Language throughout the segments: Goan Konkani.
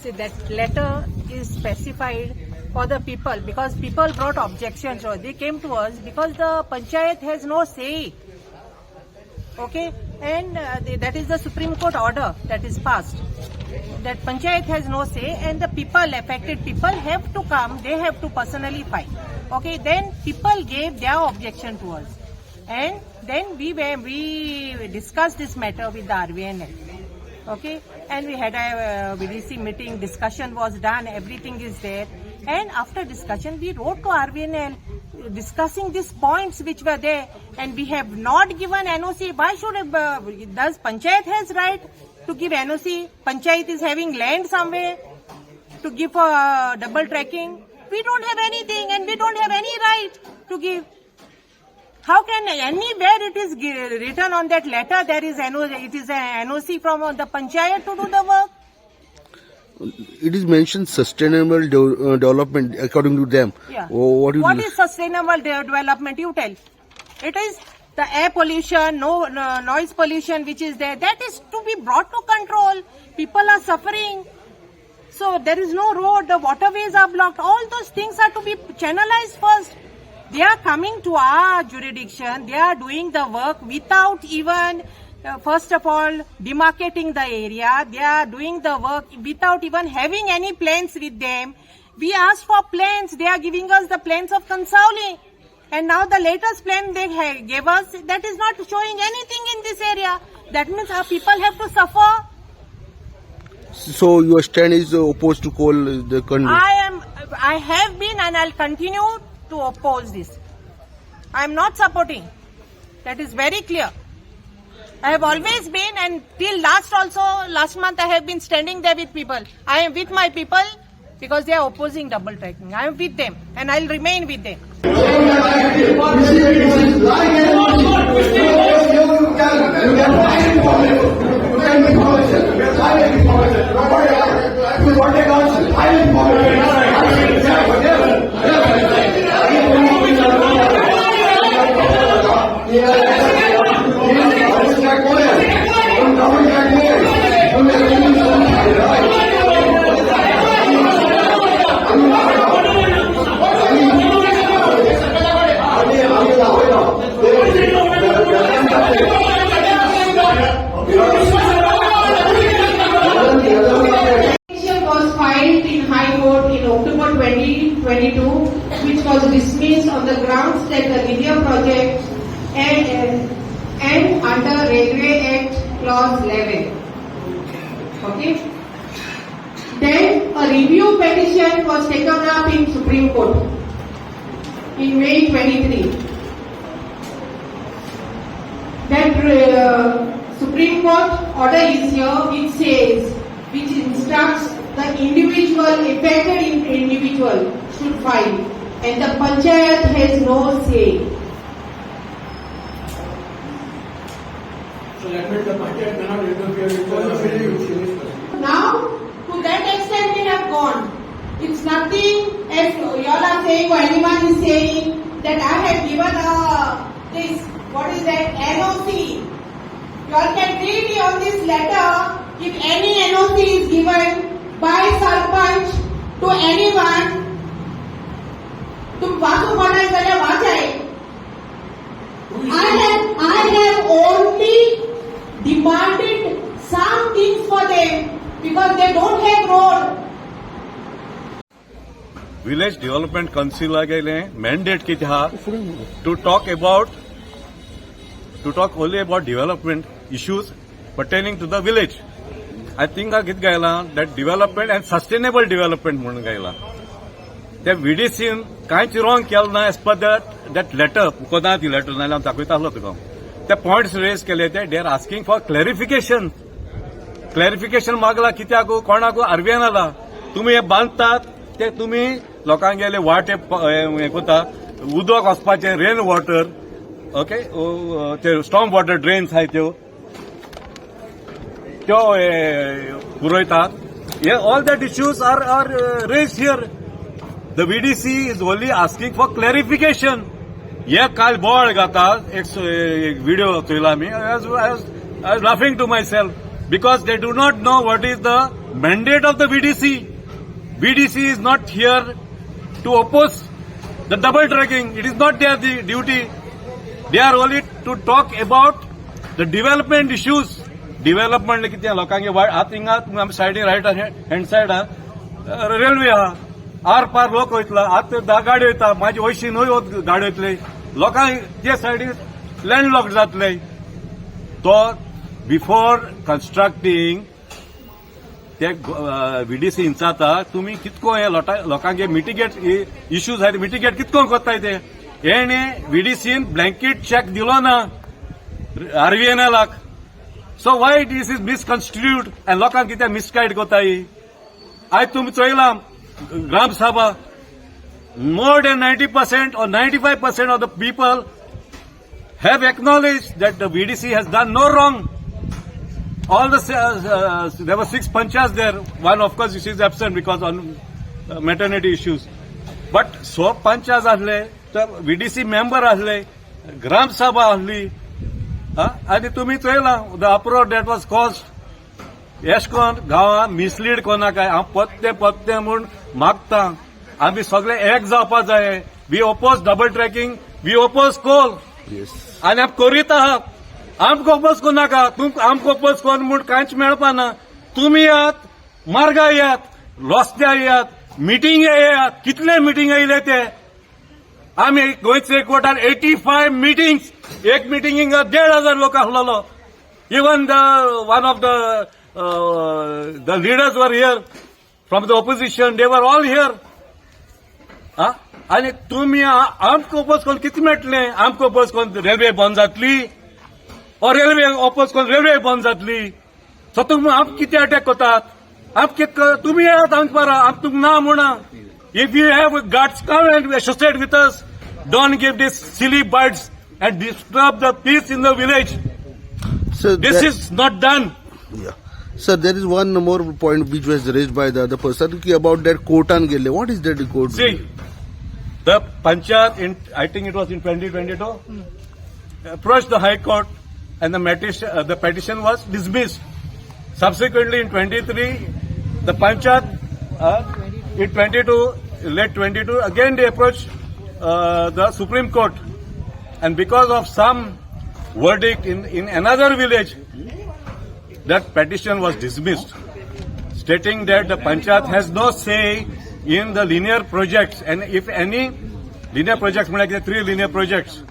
See, that letter is specified for the people because people brought objections or they came to us because the panchayat has no say. Okay, and that is the Supreme Court order that is passed. That panchayat has no say and the people, affected people have to come, they have to personally fight. Okay, then people gave their objection to us. And then we discussed this matter with the RVNL. Okay, and we had a VDC meeting, discussion was done, everything is there. And after discussion, we wrote to RVNL discussing these points which were there, and we have not given NOC. Why should does Panchayat has right to give NOC? Panchayat is having land somewhere to give for double tracking. We don't have anything, and we don't have any right to give. How can anywhere it is written on that letter there is NO, it is a NOC from the panchayat to do the work? It is mentioned sustainable development according to them. Yeah. Oh, what do you What is sustainable development? You tell. It is the air pollution, no noise pollution which is there. That is to be brought to control. People are suffering. So there is no road, the waterways are blocked. All those things are to be channelized first. They are coming to our jurisdiction. They are doing the work without even, first of all, demarcating the area. They are doing the work without even having any plans with them. We asked for plans. They are giving us the plans of Cansaulim. And now the latest plan they gave us, that is not showing anything in this area. That means our people have to suffer. So your stand is opposed to coal the country. I have been and I'll continue to oppose this. I am not supporting. That is very clear. I have always been, and till last also, last month I have been standing there with people. I am with my people because they are opposing double tracking. I am with them and I'll remain with them. Petition was filed in High Court in October 2022, which was dismissed on the grounds that the Vidya project and under Railway Act Clause 11. Okay. Then a review petition was taken up in Supreme Court in May 23. That Supreme Court order is here, which says, which instructs the individual, affected individual should file, and the panchayat has no say. So that means the panchayat may not interfere with the. Now, to that extent we have gone. It's nothing as you all are saying or anyone is saying that I have given a this, what is that, NOC. You all can read on this letter if any NOC is given by sarpanch to anyone. तुम वाचू कोणाक जाल्यार वाचाय. I have only demanded some things for them because they don't have road. Village development कन्सिला गेले मॅन्डेट कितें आहा to talk only about development issues pertaining to the village. I थिंगा कितें गायलां that development and sustainable development म्हणून गायलां. त्या व्हीडीसीन कांयच रॉंग केलें ना as per that letter. कोना ती लेटर नाल्यार हांव दाखयता आसलो तुका. ते पॉयंट्स रेज केले ते they are asking for clarification. Clarification मागला कित्याक, कोणाक? आरबीएनाला. तुमी हे बांदतात ते तुमी लोकांगेले वाटे हें करता, उदक वचपाचें रेन वॉटर, ओके, ते स्टॉर्म वॉटर ड्रेन्स आहाय त्यो त्यो पुरयतात. हे all that issues are raised here. The VDC is only asking for clarification. हे काल बोवाळ घाता. एक व्हिडिओ चोयला आमी. I was laughing to myself because they do not know what is the mandate of the VDC. VDC is not here to oppose the double tracking. It is not their the duty. They are only to talk about the development issues. Development कितें लोकांगे आतां हिंगा आमी सायडीन रायट हँड सायड रेल्वे आहा, आर पार लोक वयतलो. आतां 10 गाडयो वयता, म्हाजी वयशी न्हय गाडयो वयतले, लोकांक ते सायडीन लँडलॉक जातले. तो बिफोर कन्स्ट्रक्टिंग ते व्हीडीसी इंचाता तुमी कितको हे लोकांक मिटिगेट इश्यूज आहाय, मिटिगेट कितको करताय ते. हेणे व्हीडीसीन ब्लँकेट चॅक दिलो ना आरव्हीएनएलाक. So why this is misconstitute आनी लोकांक कित्याक मिसगायड करताय? आयज तुमी चोयलां ग्राम सभा, more than 90% or 95% of the people have acknowledged that the VDC has done no wrong. All the there were six panchayats there. One, of course, is absent because on maternity issues. But so panchayats असले तर VDC member असले, ग्राम सभा असली आनी तुमी चोयला the uproar that was caused. एश कोन गांवां मिसलीड कोनाकाय. हांव पत्ते पत्ते म्हूण मागता, आमी सगळे एक जावपा जाय. We oppose double tracking, we oppose coal. आनी आमी करीत आहात. आमकां ओपोज कोनाका. आमकां ओपोज कोन म्हूण कांयच मेळपाना. तुमी येयात, मार्गा येयात, रस्त्यार येयात, मिटिंगे येयात. कितले मिटिंग येयले ते आमी गोंयचे एकवटान 85 मिटिंग्स. एक मिटिंगींक 1500 लोक आसलेलो. Even the one of the leaders were here from the opposition, they were all here. आनी तुमी आमकां ओपोज करून कितें मेळटलें? आमकां ओपोज करून रेल्वे बंद जातली और रेल्वे ओपोज करून रेल्वे बंद जातली? सो तुमी आमकां कितें अटॅक करतात? आमकां तुमी येयात आमच्या बारा, आम तुमकां ना म्हणा. If you have guts, come and associate with us. Don't give this silly bites and disturb the peace in the village. Sir, This is not done. Yeah. Sir, there is one more point which was raised by the other person ki about that courtan gele. What is that court? See, the panchayat in, I think it was in 2022, approached the High Court and the petition was dismissed. Subsequently, in 23, the panchayat, in 22, late 22, again they approached the Supreme Court, and because of some verdict in another village, that petition was dismissed, stating that the panchayat has no say in the linear projects, and if any linear projects म्हणजे कितें, three linear projects,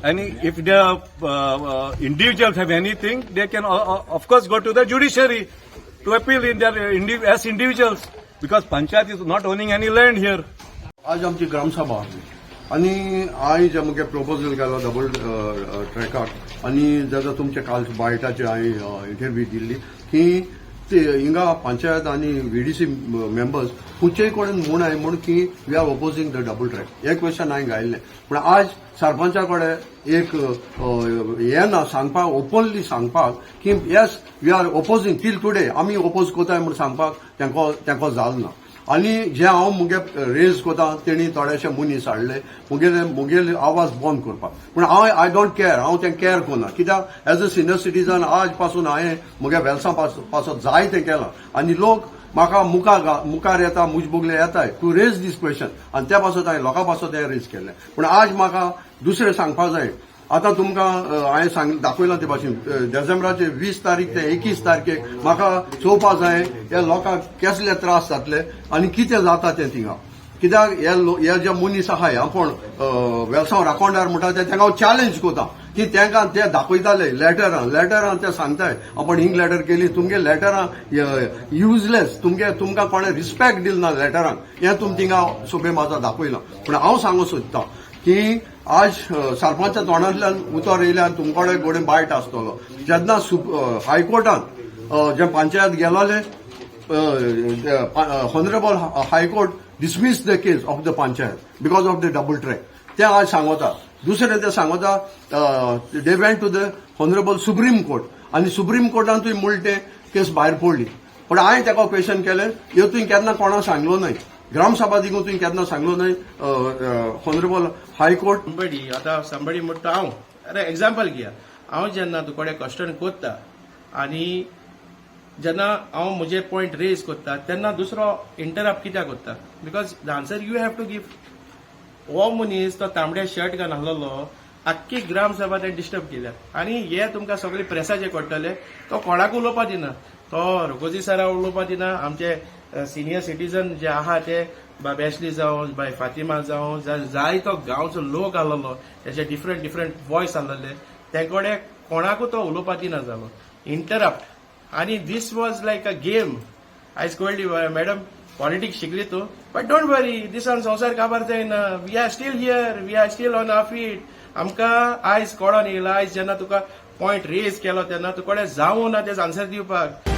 and if the individuals have anything, they can of course go to the judiciary to appeal in their as individuals, because panchayat is not owning any land here. आज आमची ग्रामसभा आसली आनी हांवें जे मुगे प्रपोजल केलो डबल ट्रॅकाक आनी जेजो तुमचे काल बायटाचे हांवें इंटरव्यू दिल्ली की ते हिंगा पंचायत आनी व्हीडीसी मेंबर्स खंयचेय कडेन म्हूण म्हूण की we are opposing the double track, हे क्वेश्चन हांवें घायल्लें. पूण आज सरपंचा कडेन एक हें ना सांगपाक, ओपनली सांगपाक की yes, we are opposing till today, आमी ओपोज कोताय म्हूण सांगपाक तांकां जाल ना. आनी जे हांव मुगे रेज कोता, तेणी थोडेशे मनीस हाडले मुगेले आवाज बंद करपाक. पूण हांव I don't care, हांव तें कॅर करना, कित्याक एज अ सिनियर सिटीजन आज पासून हांवें मुगे वेलसां पासत जाय तें केलां आनी लोक म्हाका मुखार येता, मुज बुगले येताय टू रेज दीस क्वेश्चन आनी त्या पासत हांवें लोकां पासत हें रेज केल्लें. पूण आज म्हाका दुसरें सांगपाक जाय. आतां तुमकां हांवें सांग दाखयलां ते भाशेन डिसेंबराचे 20 तारीख ते 21 तारखेक म्हाका चोवपा जाय ह्या लोकांक कसले त्रास जातले आनी कितें जाता तें थिंगा. कित्याक हे जे मनीस आहाय, आपूण वेलसांव राखणदार म्हणटा ते, तांकां हांव चॅलेंज करता की तांकां ते दाखयताले लेटरां, ते सांगताय आपण हिंग लेटर केली. तुमगे लेटरां युजलेस, तुमगे तुमकां कोणें रिस्पेक्ट दिल ना लेटरांक, हें तुमी थिंगा सभे म्हाजा दाखयलां. पूण हांव सांगूंक सोदता की आज सरपंचा तोंडांतल्यान उतर येयल्यान तुमकडे गोडे बायट आसतलो. जेन्ना हायकोर्टान जे panchayat गेलोले, Honourable High Court dismiss the case of the panchayat because of the double track, ते आज सांगता. दुसरें ते सांगता, they went to the Honourable Supreme Court आनी सुप्रीम कोर्टान तुवें मुळटे केस भायर पडली. पूण हांवें ताका क्वेश्चन केलें, ह्यो तुवें केन्ना कोणाक सांगलो न्हय, ग्रामसभा दिगून तुवें केन्ना सांगलो न्हय ऑनरेबल हायकोर्ट. संबडी आतां संबडी म्हणटा, हांव अरे एग्जाम्पल घेया, हांव जेन्ना तुकडे क्वेश्चन कोत्ता आनी जेन्ना हांव म्हजे पॉयंट रेज करता तेन्ना दुसरो इंटरप्ट कित्याक करता? Because the answer you have to give. हो मनीस तो तांबडे शर्ट घालून आसलेलो, आख्खी ग्रामसभा तेणें डिस्टर्ब केल्या. आनी हे तुमकां सगळे प्रेसाचे कळटले, तो कोणाक उलोवपा दिना. तो रघोजी सरा उलोवपा दिना. आमचे सिनियर सिटीजन जे आहा ते, बाब एशली जावं, बाय फातिमा जावं, जाय तो गांवचो लोक आसलेलो, तेजे डिफरंट डिफरंट वॉयस आसलेले, ते कडेन कोणाकूच तो उलोवपा दिना जालो, इंटरप्ट. आनी this was like a game. आयज कळ्ळी मॅडम, पॉलिटिक्स शिकली तूं, बट don't वरी, दिसान संवसार काबार जायना. We are still here, we are still on our feet. आमकां आयज कळोन येयला. आयज जेन्ना तुका पॉयंट रेज केलो तेन्ना तुकडे जावं ना तेज आन्सर दिवपाक.